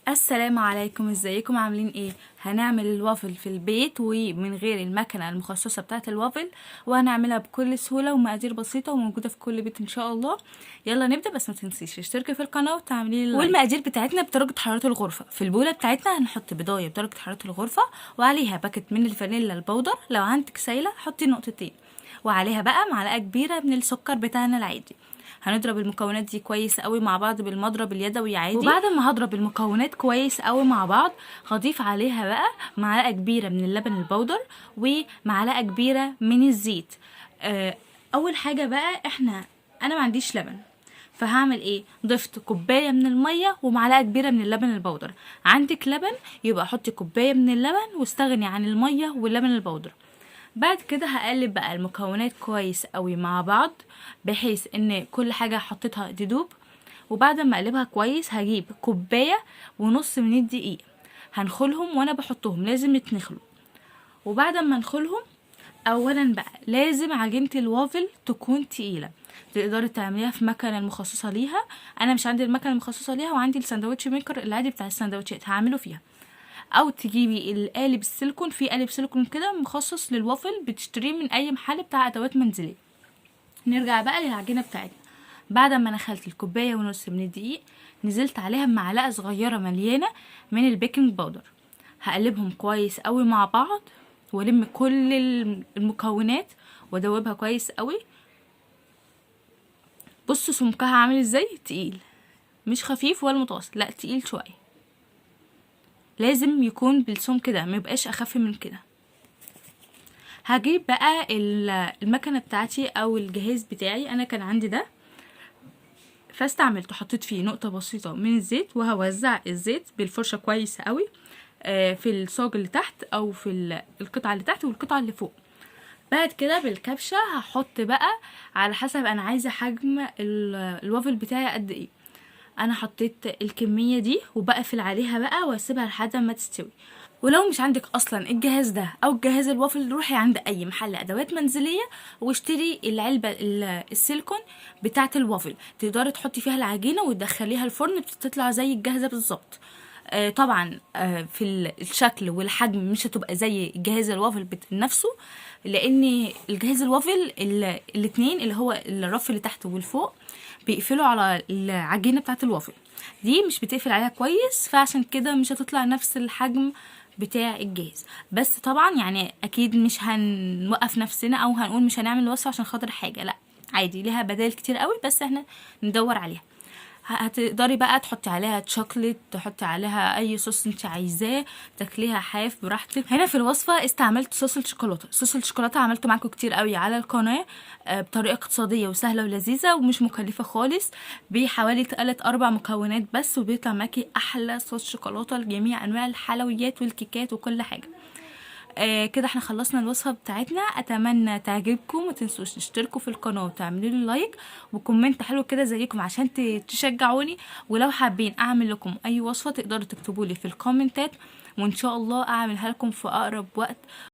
السلام عليكم، ازيكم؟ عاملين ايه؟ هنعمل الوافل في البيت ومن غير المكنه المخصصة بتاعه الوافل، وهنعملها بكل سهولة ومقادير بسيطة وموجودة في كل بيت ان شاء الله. يلا نبدا، بس ما تنسيش تشتركي في القناة وتعملي like. والمقادير بتاعتنا بدرجة حرارة الغرفه. في البوله بتاعتنا هنحط بيضايه بدرجة حرارة الغرفة، وعليها packet من الفانيلا ال powder، لو عندك سايله حطي نقطتين، وعليها بقى معلقه كبيرة من السكر بتاعنا العادي. هنضرب المكونات دي كويس قوي مع بعض بالمضرب اليدوي عادي. وبعد ما هضرب المكونات كويس قوي مع بعض، هضيف عليها بقى معلقه كبيرة من اللبن ال powder ومعلقة كبيرة من الزيت. اول حاجة بقى انا ما عنديش لبن، فهعمل ايه؟ ضفت كوباية من المية ومعلقة كبيرة من اللبن ال powder. عندك لبن يبقى حطي كوباية من اللبن واستغني عن المية واللبن ال powder. بعد كده هقلب بقى المكونات كويس قوي مع بعض، بحيث ان كل حاجة حطيتها تدوب. وبعد ما اقلبها كويس هجيب كوباية ونص من الدقيق، هنخلهم وانا بحطهم، لازم يتنخلوا. وبعد ما نخلهم، اولا بقى لازم عجينة الوافل تكون تقيلة. تقدري تعمليها في مكنة المخصصة ليها. انا مش عندي المكنة المخصصة ليها، وعندي ال sandwich maker العادي بتاع الساندوتشات هعمله فيها، او تجيبي القالب السيليكون. في قالب سيليكون كده مخصص للوافل بتشتريه من اي محل بتاع ادوات منزلية. نرجع بقى للعجينه بتاعتنا. بعد ما نخلت الكوباية ونص من الدقيق، نزلت عليها بمعلقه صغيرة مليانة من ال baking powder. هقلبهم كويس قوي مع بعض والم كل المكونات وادوبها كويس قوي. بصوا سمكها عامل ازاي، تقيل، مش خفيف ولا متوسط، لا تقيل شويه. لازم يكون بالسمك ده، ما يبقاش اخف من كده. هجيب بقى المكنه بتاعتي او الجهاز بتاعي. انا كان عندي ده فاستعملته، حطيت فيه نقطة بسيطة من الزيت، وهوزع الزيت بالفرشه كويس قوي في الصاج اللي تحت او في القطعة اللي تحت والقطعه اللي فوق. بعد كده بالكبشه هحط بقى على حسب انا عايزه حجم الوافل بتاعي قد ايه. انا حطيت الكمية دي وبقفل عليها بقى واسيبها لحد ما تستوي. ولو مش عندك اصلا الجهاز ده او جهاز الوافل، روحي عند اي محل ادوات منزلية واشتري العلبة السيليكون بتاعه الوافل، تقدري تحطي فيها العجينة وتدخليها الفرن، بتطلع زي الجاهزة بالظبط. طبعا في الشكل والحجم مش هتبقى زي جهاز الوافل نفسه، لان الجهاز الوافل الاتنين اللي هو الرف اللي تحت والفوق بيقفلوا على العجينة بتاعه الوافل، دي مش بتقفل عليها كويس، فعشان كده مش هتطلع نفس الحجم بتاع الجهاز. بس طبعا يعني اكيد مش هنوقف نفسنا او هنقول مش هنعمل وصفه عشان خاطر حاجه، لا عادي، ليها بدائل كتير قوي، بس احنا ندور عليها. هتقدري بقى تحطي عليها شوكليت، تحطي عليها اي صوص انت عايزاه، تاكليها حاف براحتك. هنا في الوصفة استعملت صوص الشوكولاته. صوص الشوكولاتة عملته معاكم كتير قوي على القناة بطريقة اقتصادية وسهلة ولذيذه ومش مكلفة خالص، بحوالي 3 4 مكونات بس، وبيطلع معاكي احلى صوص شوكولاتة لجميع انواع الحلويات والكيكات وكل حاجة. كده احنا خلصنا الوصفة بتاعتنا. اتمنى تعجبكم، وما تنسوش تشتركوا في القناة وتعملوا لي like و comment حلو كده زيكم عشان تشجعوني. ولو حابين اعمل لكم اي وصفه تقدروا تكتبوا لي في الكومنتات، وان شاء الله اعملها لكم في اقرب وقت.